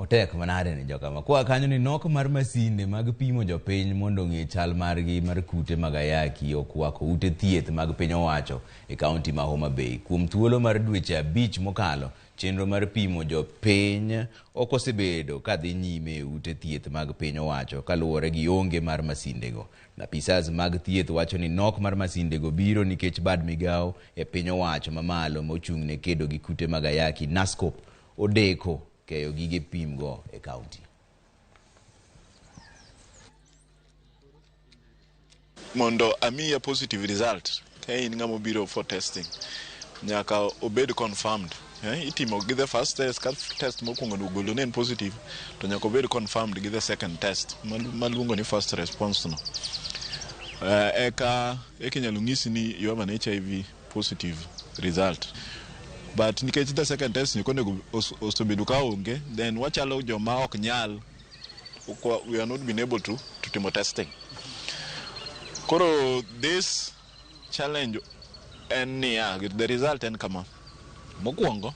Otek manade ni jokama. Kwa kanyo ni nok mar masinde mag pimo jopiny mondo ong'e chal margi mar kute mag ayaki okwako ute thieth mag piny owacho e kaunti ma Homa Bay. Kuom thuolo mar dweche 5 mokalo, chenro mar pimo jopiny ok osebedo kadhi nyime e ute thieth mag piny owacho kaluwore gi onge mar masindego. Apisas mag thieth wacho ni nok mar masindego biro nikech bad migawo e piny owacho mamalo mochung' ne kedo gi kute mag ayaki NASCOP odeko keyo gige pimgo e kaunti. Mondo amiya positive result ka in ng'ama obiro for testing nyaka obed confirmed. Itimo gi the first test, ka test mokwongo ogolo ne en positive to nyaka obed confirmed gi the second test maluongo ni first response no. Eka inyalo nyisi ni you have an HIV positive result. But nikech the second test ni konego osebedo ka onge, then wachalo joma ok nyal, we are not been able to timo testing. Koro this challenge en niya, the result en kama. Mokwongo,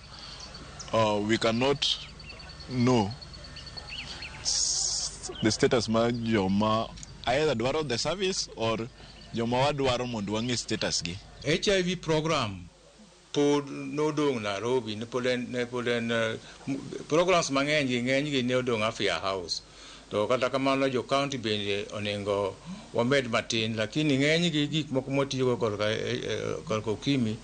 we cannot know the status mar joma either dwaro the service or joma wadwaro mondo wang'e status gi. HIV program pod nodong' Nairobi, ne pod en programs mang'eny gi ng'eny gi ne odong' Afya House. To kata kamano jo county bende onego wamed matin, lakini ng'eny gi gik moko mwatiyogo korka ukimwi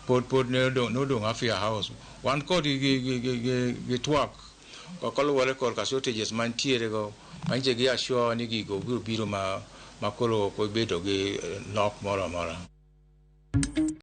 pod ne odong' Afya House. Wan kod gi twak kaluwore korka shortages mantiere go, manyiso gi assure ni gigo biro biro ma koro ok obedo gi nok moro amora.